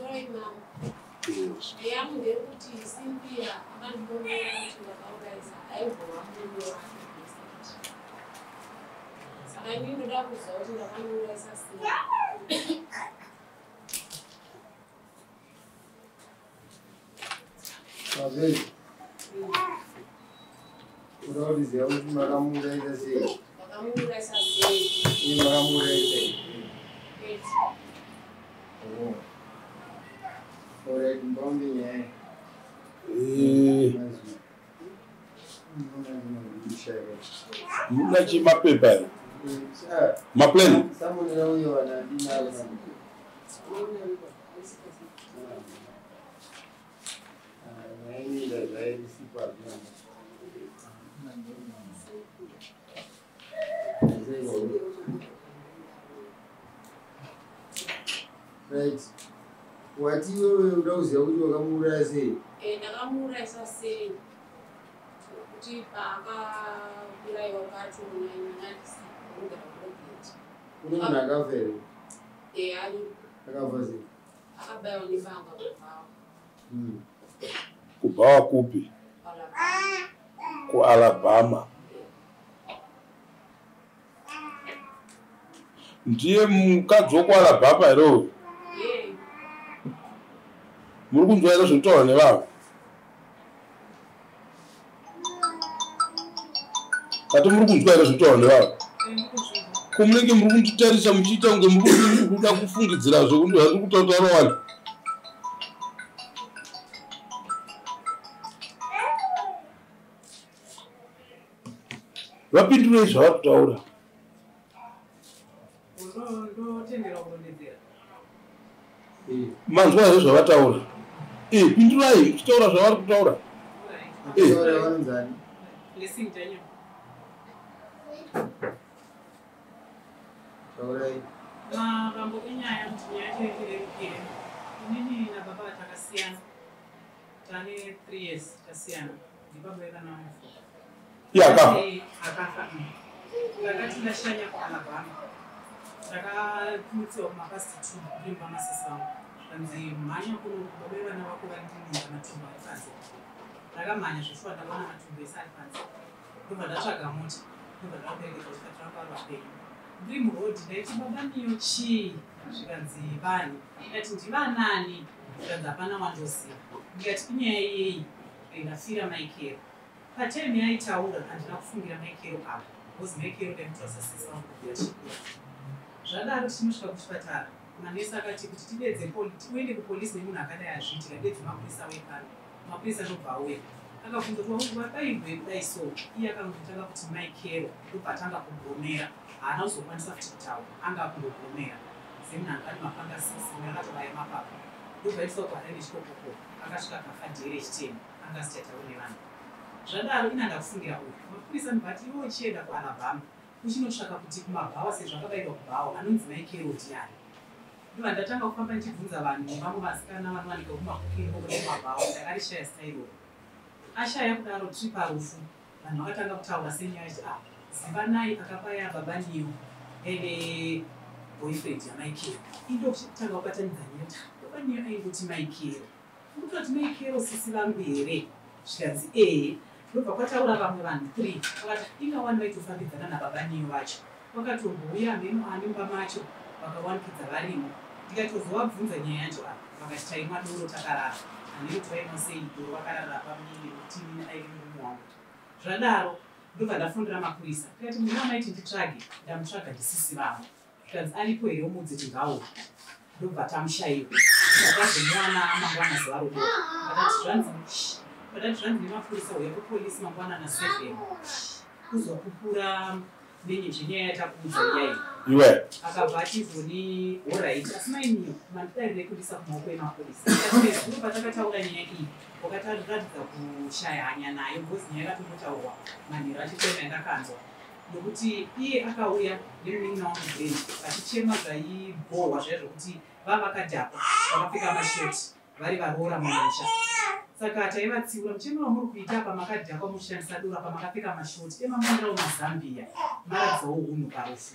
Pamusoro imama. Yangu ndeyekuti Cynthia akandipomera kuti ndakaurayisa aimbova murume wake. Saka ini ndoda kuziva kuti ndakamuurayisa sei. Mavezi. Unoda kuziva kuti makamuurayisa sei? Ndakamuurayisa sei? Imi makamuurayisa sei? Kwete. Oh. Alright, mbambe nyaya. Muna chimapepa here? Maplan? Right. Wati iwewe unoda kuziva kuti wakamuuraya sei? Ndakamuurayisa sei? Kuti paakaurayiwa pacho ndinogara kuRobert. Kune munhu akafa here? Aripo. Akafa sei? Akabayiwa nebanga kubhawa. Kubhawa kupi? KuAlabama. Ndiye mukadzi wekuAlabama here uyu? Muri kunzwa here zvinotaurwa nevanhu? Ati muri kunzwa here zvinotaurwa nevanhu? Ko munenge muri kunditarisa muchiita kunge muri kuda kufungidzira zvandiri kutaura wani? Vapindurei zvavari kutaura. Manzwa here zvavataura? Pindurai muchitaura zvavari kutaura. Mavambo enyaya kuti nyaya yacho itirerukire. Inini nababa takasiyana. Tane 3 years tasiyana. Ndibaba vevana vangu 4. Iye akafa? Akafa. Ndakati ndashanya kuAlabama. Ndakamutsiwa kumapast 2 ndiri mumba masisi vangu. Zvikanzi mhanya kuno baba vevana vako vari ndinonga matumbu ari panze. Ndakamhanya zveshuwa ndakaona matumbu ese ari panze. Ndobva ndatsvaga mota. Ndobva ndavaperekedza kuchipatara vangu vari vapenyu. Ndiri muroad ndaiti baba Niyo chii? Zvikanzi vani. Ndikati ndivanani? Zvikanzi hapana wandoziva. Ndikati inyaya yei? Ndafira Michael. Patime yaitaura handina kufungira Michael apa because Michael ndaimutora sasisi vangu kubvira tichikura. Zvadaro tichinosvika kuchipatara manesi akati kuti tidedze uende kupolice nemunhu akadai azviitika dedze mapurisa auye pano. Mapurisa ndobva auya. Akabvunza kuti wadairwei kudai so iye akangotanga kuti Michael ndobva atanga kugomera. Haana kuzokwanisa futi kutaura anga akungogomera semunhu anga ane mapanga 6 rimwe rakatobaya mapapu. Ndobva aiswa kuHarare nechikokoko akasvika akafa day rechitema anga asichatauri nevanhu. Zvadaro ini handakufungira uyu. Mapurisa ndobva ati iwe uchienda kuAlabama uchinotsvaka kuti kumabhawa sezvo akabairwa kubhawa anonzi Michael ndiani. Ndobva ndatanga kufamba ndichibvunza vanhu nevamwe vasikana vanowanikwa kumabooking ikoko nekumabhawa ndakarishaya zita iroro. Ashaya kudaro tiri parufu vanhu vakatanga kutaura senyaya vachiti ah Zivanai akabaya baba Neo yaive boyfriend yaMichael. Ini ndokuchitanga kubatanidza nyaya kuti baba Neo aingoti Michael. Urikutoti Michael sisi vangu here? Zvikanzi ehe. Ndobva kwataura vamwe vanhu 3 vakati inga wani vaitofambidzana nababa Neo vacho. Kwakatombouya hameno ani mumba macho vakawanikidza varimo. Ndikatozovabvunza nyaya yacho apa vakati taimwa doro takarara. Hameno kuti vaimwa sei doro vakarara pamunini nekuti inini aive murume wangu. Zvadaro ndobva ndafonera mapurisa ndikati munhu wamaiti nditsvage ndamutsvaga ndisisi vangu. Zvikanzi aripo here umuudze kuti ngaauye. Ndobva tamushaiwa. Takazomuwana mangwana zuva rodoka. Vakati zvanzi vakati zvanzi nemapurisa huya kupolice mangwana na 7 kuzopupura nenye zvenyaya yatakuudza iya iyi. Iwe. Akabva ati Voni horait asi mainio mandidarirei kundiisa kumaoko emapurisa. Ndikati nezuro patakataura nyaya iyi wakataratidza kushaya hanya nayo because nyaya yakatombotaurwa manheru acho chaiyo yandakanzwa. Nokuti iye akauya nemunin'ina wangu Brenda vachichema zvaibhohwa zviya zvokuti vavakadhakwa vakapfeka mashoti vari varoora mumusha. Saka taivatsiura muchemero wamuri kuita apa makadhakwa muchishandisa doro apa makapfeka mashoti emamonerawo mazambia maratidzawo hunhu parufu.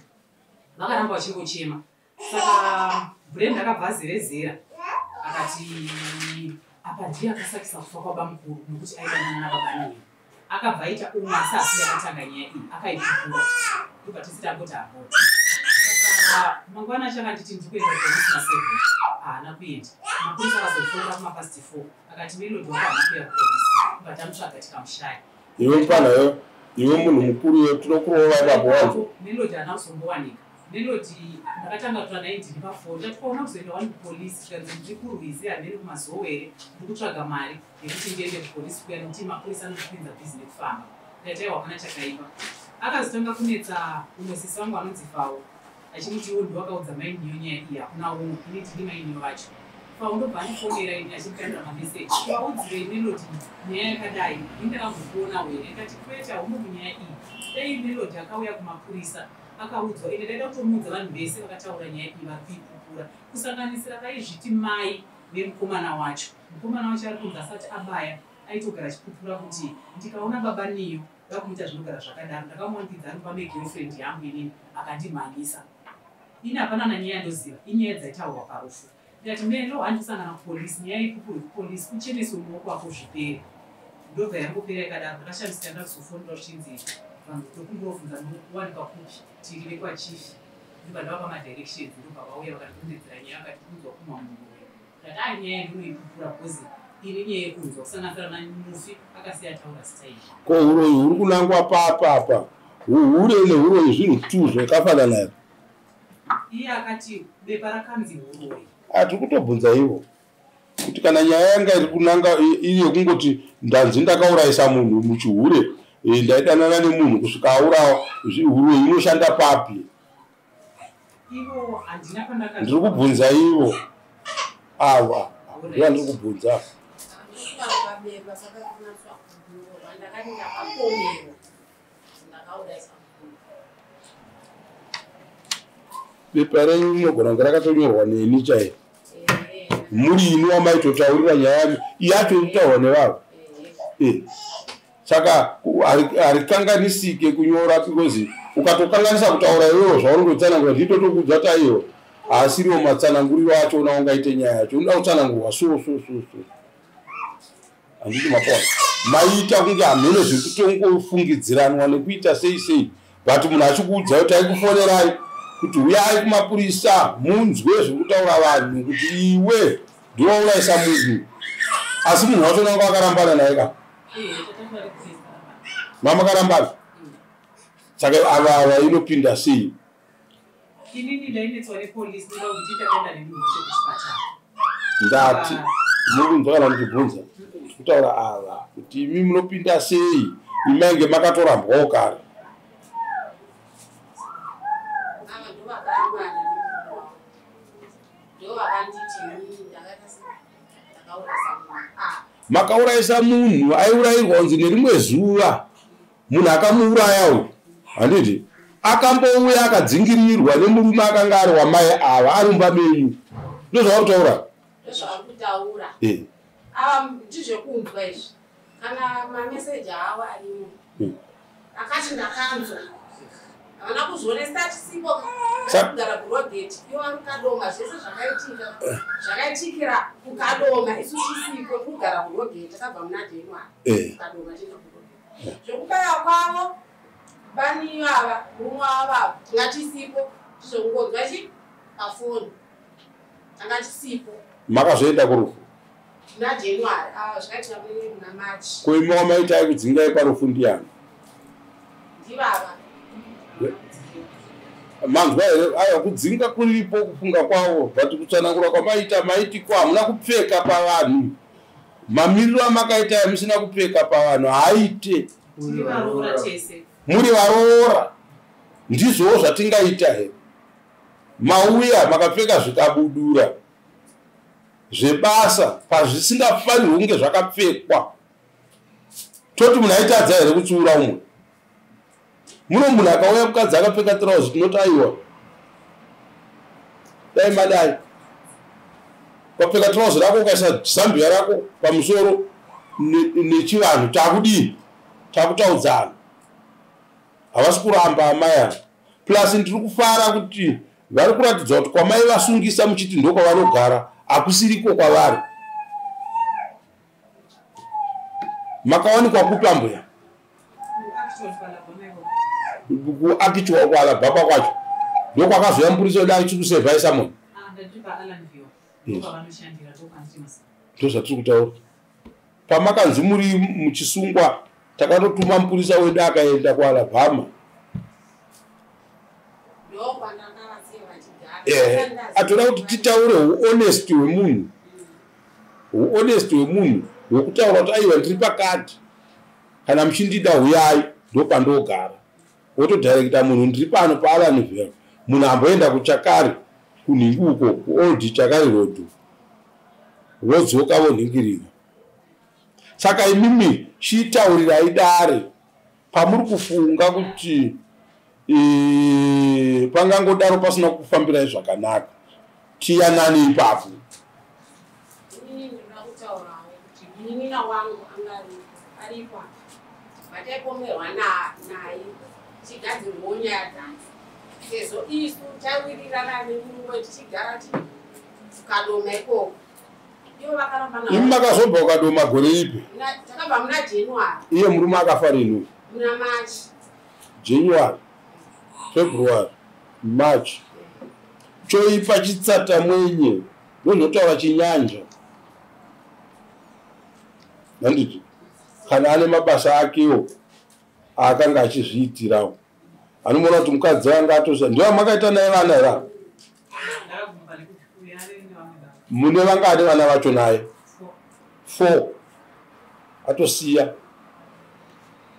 Vakaramba vachingochema. Saka Brenda akabva azerezera. Akati apa ndiye akasakisa kufa kwabamukuru nokuti aidanana nababa Niyo. Akabva aita umwe asi asiri akatanga nyaya iyi, akaipupura. Ndobva tisi tangoti hapo. Saka mangwana acho akanditi ndiri kuenda kupolisi ma7, haana kuenda. Mapurisa akazofonera kumapast 4 akati Melody wako haana kuuya kupolisi. Ndobva tamutsvaga tikamushaya. Iwe mupana yo, iwe munhu mukuru iwe, tinokurova ipapo wanzo. Melody haana kuzombowanika. Melody ndakatanga kutaura naye ndiri pafoni, ndati kwauna kuzoenda wani kupolisi, zvikanzi ndiri kurwizi handiri kumazowere, ndiri kutsvaga mari yekuti ndiende kupolisi kuya nekuti mapurisa anondipinza bhizi nekufamba. Ndikati aiwa hapana chakaipa. Akazotanga kunetsa umwe sisi wangu anonzi Fawo, achimuti iwo ndiwo akaudza mai Niyo nyaya iyi, hakuna umwe, ini ndini mai Niyo vacho. Fawo ndobva andifonera ini achindikandira mameseji, waudzirei Melody nyaya yakadai, ini ndakambokuonawo here? Ndikati kwete, haumo munyaya iyi. Dai Melody akauya kumapurisa akaudzwa, ende ndaida kutomuudza vanhu vese vakataura nyaya iyi vari kuipupura, kusanganisira vaizviti mai vemukomana wacho. Mukomana wacho ari kunzi asati abaya aitogara achipupura kuti ndikaona baba Niyo vakumuita zvinogara zvakadaro, ndakamuwanikidza ari kumba megirlfriend yangu inini akandimhanyisa. Ini hapana nanyaya yandoziva, inyaya dzaitaurwa parufu. Ndikati Melo handisangana kupolisi, nyaya ipupurwe kupolisi, ucheneswe mumaoko ako zvipere. Ndobva yangopera yakadaro. Ndakashamisika ndakuzofonera zvichinzi vanhu tokumbovhunza munowanikwa kupi, tiri vekwachief. Ndobva ndavapa madirections, ndobva vauya vakatibvunzira nyaya, vakati kunzwa kumwa munhu uyu. Ndati ai nyaya ndinoipupura because ini nyaya yekunzwa kusanganisira namufi akasiya ataura zita iri. Ko huroyi huri kunangwa papa apa, hure nehuroyi zvinhu tu zvakafanana here? Iye akati bepa rakanzi huroyi. Atiri kutobvunza ivo kuti kana nyaya yanga iri kunanga iri yekungoti ndanzi ndakaurayisa munhu muchihure, ndaidanana nemunhu kusvika aurawa, huroyi inoshanda papi? Ivo handina pandaka. Ndiri kubvunza ivo ava, ndivo ndiri kubvunza. Ndakati ndakapomerwa ndakaurayisa munhu. Bepa renyu rinogona kunge rakatonyorwa neni chaiyo. Muri ini wamaitotaurira nyaya yacho iri kutaurwa nevanhu. Saka harikanganisike kunyora because ukatokanganisa kutaura iwewo zvaunongotsanangura nditotokuudza kuti aiwa haasiriwo matsananguriro acho una ungaite nyaya yacho, unoda kutsanangurwa so so so so. Handiti mapona maita kunge hamheno zvekutongofungidziranwa nekuita sei sei, but munhu achikuudzai kuti aikufonerai kuti uyai kumapurisa munzwe zviri kutaura vanhu kuti iwe ndiwaurayisa munhu, asi munhu wacho unanga wakarambana naye ka? Mamakarambana. Saka ava inopinda sei? Inini ndainetswa nepolisi ndoda kuti takaenda nemunhu wacho kuchipatara. Ndati muri kunzwa kana muchibvunza kutaura ava kuti imi munopinda sei, imainge makatorambwawo kare. Ava ndovakarambana nemunhu wavo, ndovakanditi inini ndakaurayisa munhu. Makaurayisa munhu aiurayirwa kunzi nerimwe zuva munhu akamuuraya uyu, handiti akambouya akadzingirirwa nemurume akanga ari wamai ava ari mumba menyu. Ndozvavari kutaura? Ndozvavari kutaura. Ava ndizvekunzwa izvi, kana mameseji avo arimo akati ndakanzwa, havana kuzvionesa tisipo, kugara kurogeti ivo vari kukadoma, zvese zvakaitika zvakaitikira kukadoma, isu tisipo, tikugara kurogeti, takabva muna January kukadoma tienda kurogeti. Zvekubaya kwavo bani ava murume wavo tanga tisipo, tizvokungonzwa chi pafoni, tanga tisipo. Makazoenda kurufu muna January, zvakaitika muna March. Ko imi wamaita aikudzingai parufu ndiani? Ndivava. Manzwa here? Aiwa, kudzinga kuripo kufunga kwavo, but kutsanangura kwamaita maiti ko hamuna kupfeka pavanhu, mamiriro amakaita amusina kupfeka pavanhu haaite. Tiri varoora tese. Muri varoora, ndizvowo zvatingaita here? Mauya makapfeka zvikabudura zvebasa pazvisingafanirwi kunge zvakapfekwa, toti munhu aitadza here kutsiura umwe? Muno munhu akauya mukadzi akapfeka tirauzi tinoti aiwa dai madai ukapfeka tirauzi rako ukaisa zambia rako pamusoro nechivanhu takudii, takutaudzana. Havasi kuramba amai ava. Plus ndiri kufara kuti vari kuratidza kuti kwamai vasungisa muchiti ndokwavanogara Hakusiriko kwavari. Makawanikwa kupi ambuya? Kuakichwa kuAlabama kwacho ndokwakazouya mupurisa wedu achikusevhaisa munhu. Ndozvatiri kutaura. Pamakanzi muri muchisungwa takatotuma mupurisa wedu akaenda kuAlabama. Atoda kuti titaure huonesti hwemunhu. Huonesti hwemunhu hwekutaura kuti aiwa ndiri pakati. Kana muchindida huyai ndopandogara. Wotodharekita munhu ndiri pano paAlanville. Munhu amboenda kuChakari kunhingi uko kuOld Chakari Road. Wodzoka vonhingirira. Saka imimi chitaurirai dare pamuri kufunga kuti pangangodaro pasina kufambirai zvakanaka. Tiyanani ipapo. Inini ndinoda kutaurawo kuti munin'ina wangu anga aripo vataipomerwa naye tichigadzirwawo nyaya dzacho sezvo isu tawirirana nemurume tichigara tukadoma ikoko. Ivo vakaramba Imi makazobva ukadoma gore ipi? Takabva muna January. Iye murume akafa rini? Muna March. January, February, March. Choipa chitsata mwenye ndozotaura chinyanja. Handiti kana ane mabasa akewo aakanga achizviitirawo. Anomuona kuti mukadzi anga atosa. Ndiwo makaita naye vana here? Mune vanga ane vana vacho naye 4 atosiya.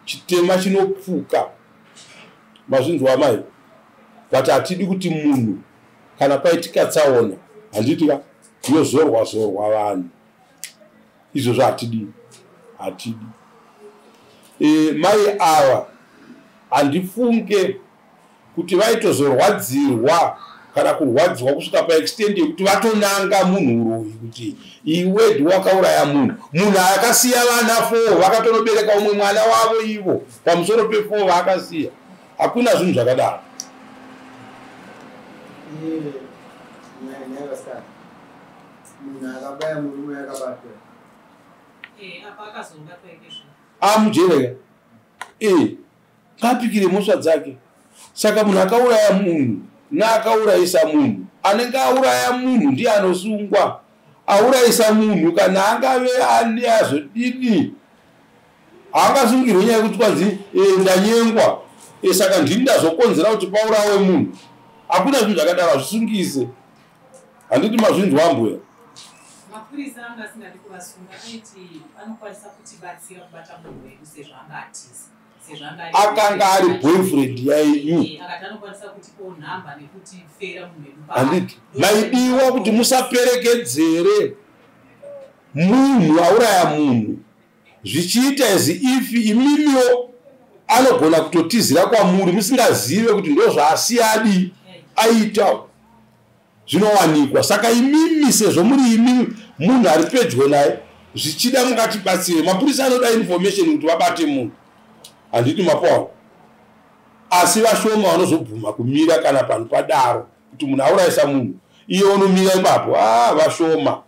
Chitema chinopfuka. Mazvinzwa mai. But hatidi kuti munhu kana paitika tsaona handiti ka yozorwa zorwa vanhu. Izvozvo hatidi. Hatidi. Mai ava handifunge kuti vaitozorwadzirwa kana kurwadziwa kusvika paextend yekuti vatonanga munhu uroyi kuti iwe ndiwe wakauraya munhu. Munhu akasiya vana 4 vakatonobereka umwe mwana wavo ivo pamusoro pe4 vaakasiya. Hakuna zvinhu zvakadaro. Munhu akabaya murume akabatwa. Amujereka. Ngapikire mhosva dzake. Saka munhu akauraya munhu naakaurayisa munhu, anenge auraya munhu ndiye anosungwa. Aurayisa munhu kana angave ane azodini haangasungirwe nyaya yekuti kwanzi ndanyengwa saka ndini ndazokonzera kuti paurawe munhu. Hakuna zvinhu zvakadaro, hazvisungise. Handiti mazvinzwa ambuya? Mapurisa anga asingadi kuvasunga aiti anokwanisa kutibatsira kubata munhu wedu sezvo anga atiza. Akanga ari boyfriend yainyu. Handiti maidiwa kuti musaperekedzere munhu auraya munhu zvichiita as if imimiwo anogona kutotizira kwamuri musingazive kuti ndozvaasiyadi aita zvinowanikwa. Saka imimi sezvo muri imimi munhu ari pedyo naye zvichida mungatibatsire. Mapurisa anoda information kuti vabate munhu. Handiti mapawa. Asi vashoma vanozobvuma kumira kana panhu padaro kuti munhu aurayisa munhu iye unomira ipapo. Vashoma.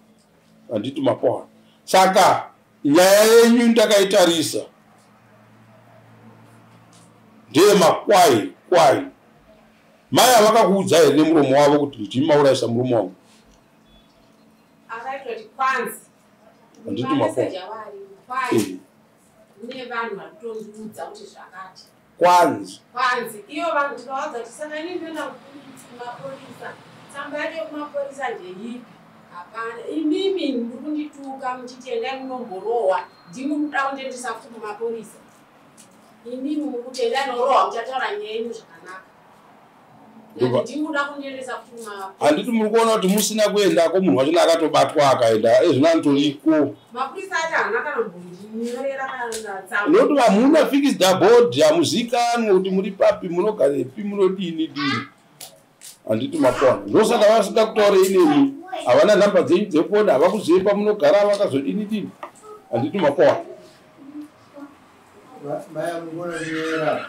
Handiti mapawa. Saka nyaya yenyu ndakaitarisa ndeye makwai kwai. Mai avakakuudza here nemuromo wavo kuti ndimi maurayisa murume wangu? Akaitoti kwanzi. Handiti mapawa. Mune vanhu vari kutondiudza kuti zvakati. Kwanzi. Kwanzi. Iyo vanhu ndikawadza kuti saka inini ndoenda kumapurisa. Tsamba yacho yekumapurisa ndeipi? Hapana. Imimi muri kundituka muchiti endai munomborohwa. Ndimi muda kundiendesa futi kumapurisa. Imimi muri kuti endai norohwa muchataura nyaya yenyu zvakanaka. Handiti muri kuona kuti musina kuendako munhu wachona akatobatwa akaenda ezvino anotoriko. Mapurisa acho haana kana kumbondinyorera kana tsamba. Nekuti vamuna fixed board hamuzikanwe kuti muri papi munogarepi munodini dini. Handiti mapona. Ndosaka vasida kutaurei nemi. Havana nhamba dzenyu dzefoni, havakuzivi pamunogara vakazodini dini. Handiti mapona. Maya mungona nyera.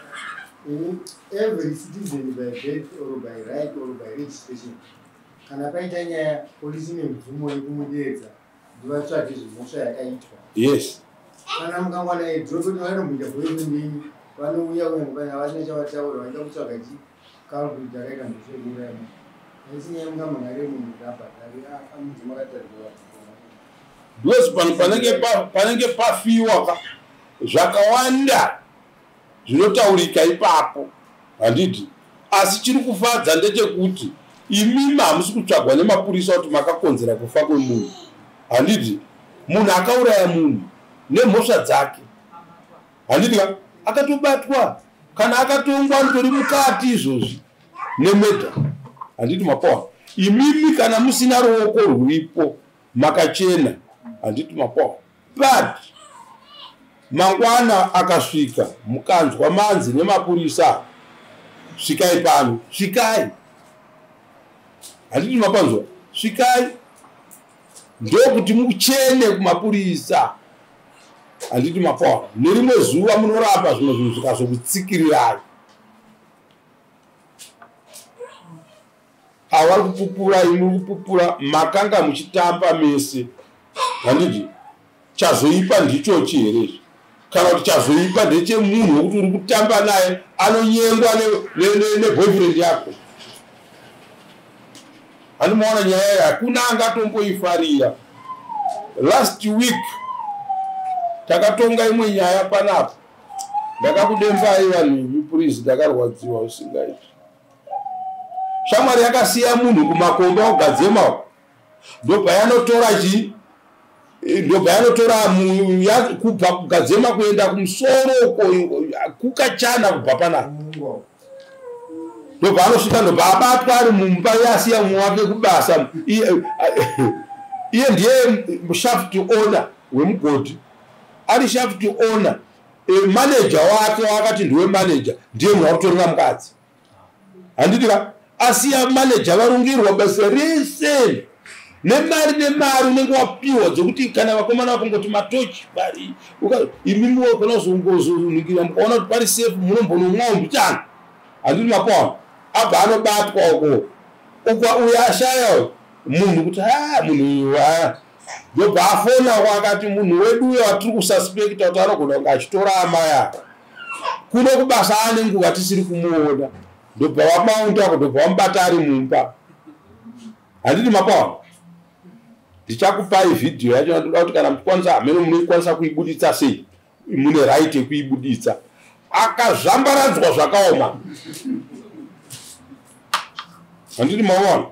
Every citizen by birth or by right or by registration Kana paita nyaya, polisi ine mvumo yekumudeedza kuti vatsvage zvemhosva yakaitwa. Yes. Kana mukangwana idrop kuti vanomboita boyfriend yenyu, vanouya kunyange pane havasina chavataura, vaida kutsvaga chi culprit akaita mhosva yekuuraya munhu. Haisi nyaya mungamhan'arire munhu kuti abhadhare, amunzi makatarirwa. Because panenge pafiwa ka zvakawanda zvinotaurika ipapo, handiti? Asi chiri kufadza ndechekuti imimi hamusi kutsvagwa nemapurisa kuti makakonzera kufa kwemunhu, handiti? Munhu akauraya munhu nemhosva dzake, handiti ka? Akatobatwa kana akatongwa, anotori mukati izvozvi nemedha, handiti mapoa? Imimi kana musina ruoko rwuripo, makachena, handiti mapoa? But mangwana akasvika, mukanzwa manzi nemapurisa, "Svikai pano, svikai," handiti mapanzwa? Svikai, ndokuti muchene kumapurisa, handiti mapoa? Nerimwe zuva munorapa zvimwe zvinhu zvikazokutsikirirai. Ava vari kupupura, imuri kupupura, makanga muchitamba mese, handiti? Chazoipa ndichochi here izvi, kana kuti chazoipa ndechemunhu wekuti uri kutamba naye anonyengwa neboyfriend yako? Handimaona nyaya iyi, hakuna angatomboifarira. Last week takatonga imwe nyaya panapa, ndakakudembai vanhu imi, please. Ndakarwadziwa usingaiti. Shamwari yakasiya munhu kumakomba kugadzema, ndobva yanotora chii, ndobva yanotora kubva kugadzema kuenda kumusoro uko kukachana kubva panapa, ndobva anosvika, ndobva abatwa ari mumba, yasiya mumwe wake kubasa. Iye ndiye shaft owner wemugodhi, ari shaft owner. Manager wake waakati ndiwe manager, ndiye munhu wakutorera mukadzi, handiti ka? Asiya manager varungirwa basa rese nemari, nemari unenge wapiwa dzekuti kana vakomana vakongoti matochi pari, imimiwo kana kuzongozoningira mukaona kuti pari safe, munombonomwawo mbichana, handiti mapaona? Abva anobatwa uko uko, uyo ashaya munhu kuti a munhu uyu a, ndobva afona akati, "Munhu wedu uyo watiri kususpecta kuti anogona kunge achitora amai ava kuno kubasa, ane nguva tisiri kumuona." Ndobva vamaunda, ndobva vamubata ari mumba, handiti mapaona? Ndichakupai vhidhiyo yacho. Ndoda kuti kana muchikwanisa, hamene munoikwanisa kuibuditsa sei, mune right yekuibuditsa. Akazvambaradzwa zvakaoma, handiti maona?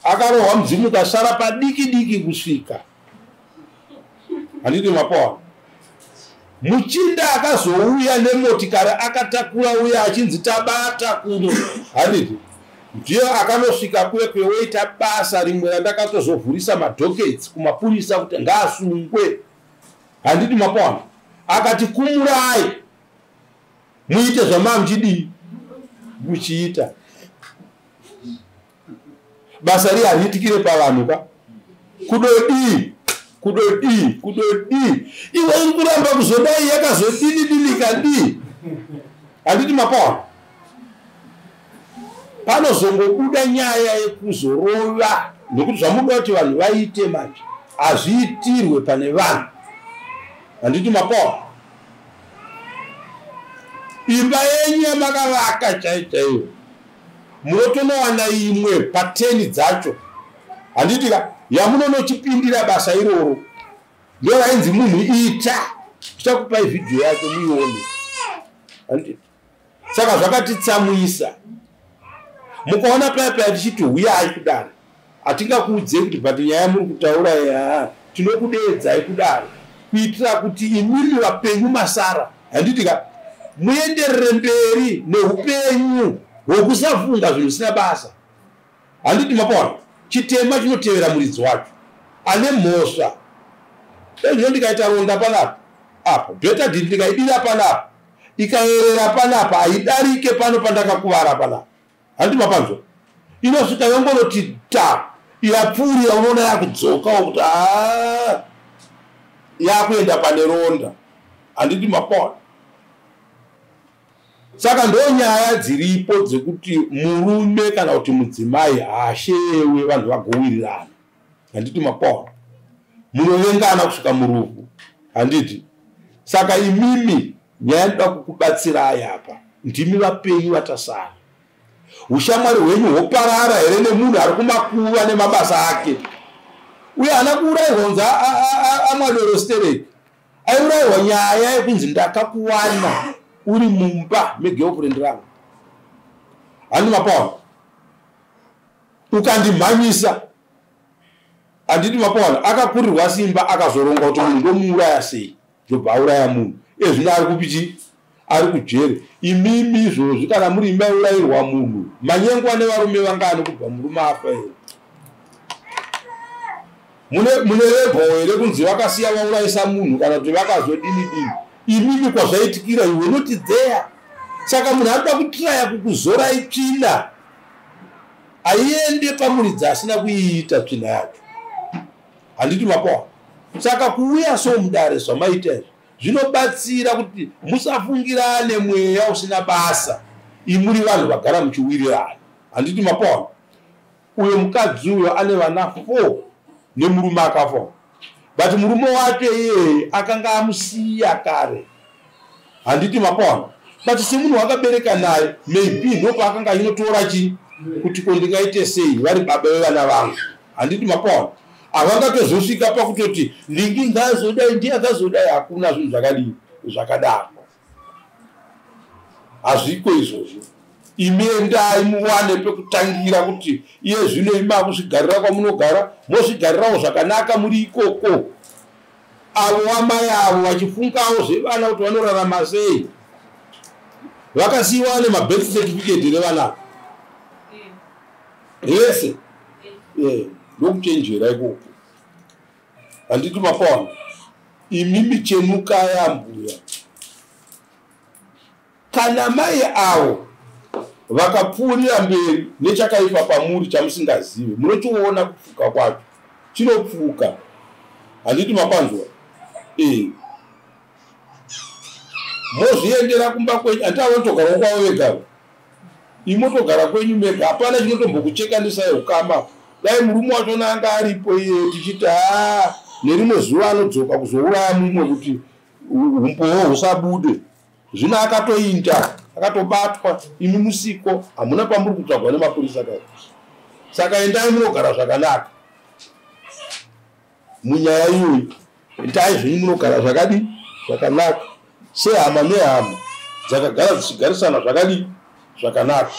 Akarohwa mudzimu ukasara padiki diki kusvika, handiti mapaona? Muchinda akazouya nemotikari akatakura uya achinzi tabata kuno, handiti? Ndiyo akanosvika kuye kwewoita basa rimwe randakatozovhurisa madockets kumapurisa kuti ngaasungwe, handiti mapaona? Akati, "Kumurai muite zvamaa muchidii, muchiita basa riya hariitikire pavanhu ka. Kudodii, kudodii, kudodii, iwe iri kuramba kuzodai, yakazodini dini kadii?" Handiti mapaona? Panozongobuda nyaya yekuzorova, nekuti zvamunoda kuti vanhu vaite manje hazviitirwe pane vanhu, handiti mapaona? Imba yenyu yamakavaka chai chaiyo, munotonowana imwe pateni dzacho, handiti ka? Yamunonochipindira basa iroro, ndo rainzi munhu ita. Tichakupai vhidhiyo yacho muione, handiti? Saka zvakatitsamwisa mukaona paya paya tichiti huyai kudare. Hatingakuudzei kuti, but nyaya muri kutaura ya, tinokudeedzai kudare kuitira kuti imimi vapenyu masara, handiti ka, muenderere mberi neupenyu hwokusafunga zvinhu zvisina basa, handiti mapaona? Chitema chinotevera muridzi wacho ane mhosva. Ezvino ndikaita ronda panapa apa, Betadine ndikaidira panapa, ikayerera panapa, haidarike pano pandakakuvara panapa, handiti mapanzwa? Inosvika yongoroti ta, yapfuurira, unoona yakudzokawo kuti a yakuenda pane ronda, handiti mapaona? Saka ndo nyaya dziripo dzekuti murume kana kuti mudzimai haashewe vanhu vagowirirana. Handiti mapaona? Munovengana kusvika murufu. Handiti? Saka imimi nyaya inoda kukubatsirai apa. Ndimi vapenyu vatasara. Ushamwari hwenyu hwoparara here nemunhu ari kumakuva nemabasa ake? Uye haana kuurayirwa kunzi amwadoro stereki. Aiurayirwa nyaya yekunzi ndakakuwana uri mumba megirlfriend rangu. Handi mapaona? Ukandimhanyisa. Handiti mapaona? Akakurirwa simba akazoronga kuti munhu ndomuuraya sei. Ndobva auraya munhu. Ezvino ari kupichi? Ari kujere. Imimi izvozvi kana muri imba yaurayirwa munhu, manyengwa nevarume vangani kubva murume afa here? Mune rebho here kunzi vakasiya vaurayisa munhu kana kuti vakazodini dini? Imimi kwazvaitikira, you were not there. Saka munhu anoda kutiraya kukuzorai tsvina. Aiende pamuridzi asina kuiita tsvina yacho. Handiti mapaona? Saka kuuya so mudare zvamaita izvi zvinobatsira kuti musafungirane mweya usina basa. Imuri vanhu vagara muchiwirirana. Handiti mapaona? Uyo mukadzi uyo ane vana 4 nemurume akafa. But murume wacho iyeye akanga amusiya kare. Handiti mapaona? But semunhu wakabereka naye, maybe ndopaakanga achinotora chi kuti ko ndingaite sei vari baba vevana vangu. Handiti mapaona? Havangatozosvika pakutoti ndingi ngazodai ndiye akazodai. Hakuna zvinhu zvakadii zvakadaro. Hazviko izvozvo. Imi endai muwane pekutangira kuti iye zvino imi makuzvigarira kwamunogara, mozvigarirawo zvakanaka muri ikoko. Avo vamai avo vachifungawo zvevana kuti vanorarama sei. Vakasiyiwa nemabirth certificate revana vese. Ndokuchenjera ikoko. Handiti mapaona? Imi michenukai ambuya. Kana mai avo vakapfuurira mberi nechakaipa pamuri chamusingazivi, munochiona kupfuka kwacho. Chinopfuka. Handiti mapanzwa? Mozviendera kumba kwenyu. Handiti vanotogarawo kwavo vega. Imotogara kwenyu mega. Hapana chinotombokuchekanisai ukama. Dai murume wachona anga aripo iye tichiti haa nerimwe zuva anodzoka kuzouraya mumwe kuti umbowo husabude. Zvino akatoinda, akatobatwa, imi musiko, hamuna pamuri kutsvagwa nemapurisa kare. Saka endai munogara zvakanaka. Munyaya iyoyi, endai zvenyu munogara zvakadi zvakanaka. Sehama nehama dzakagara dzichigarisana zvakadi zvakanaka.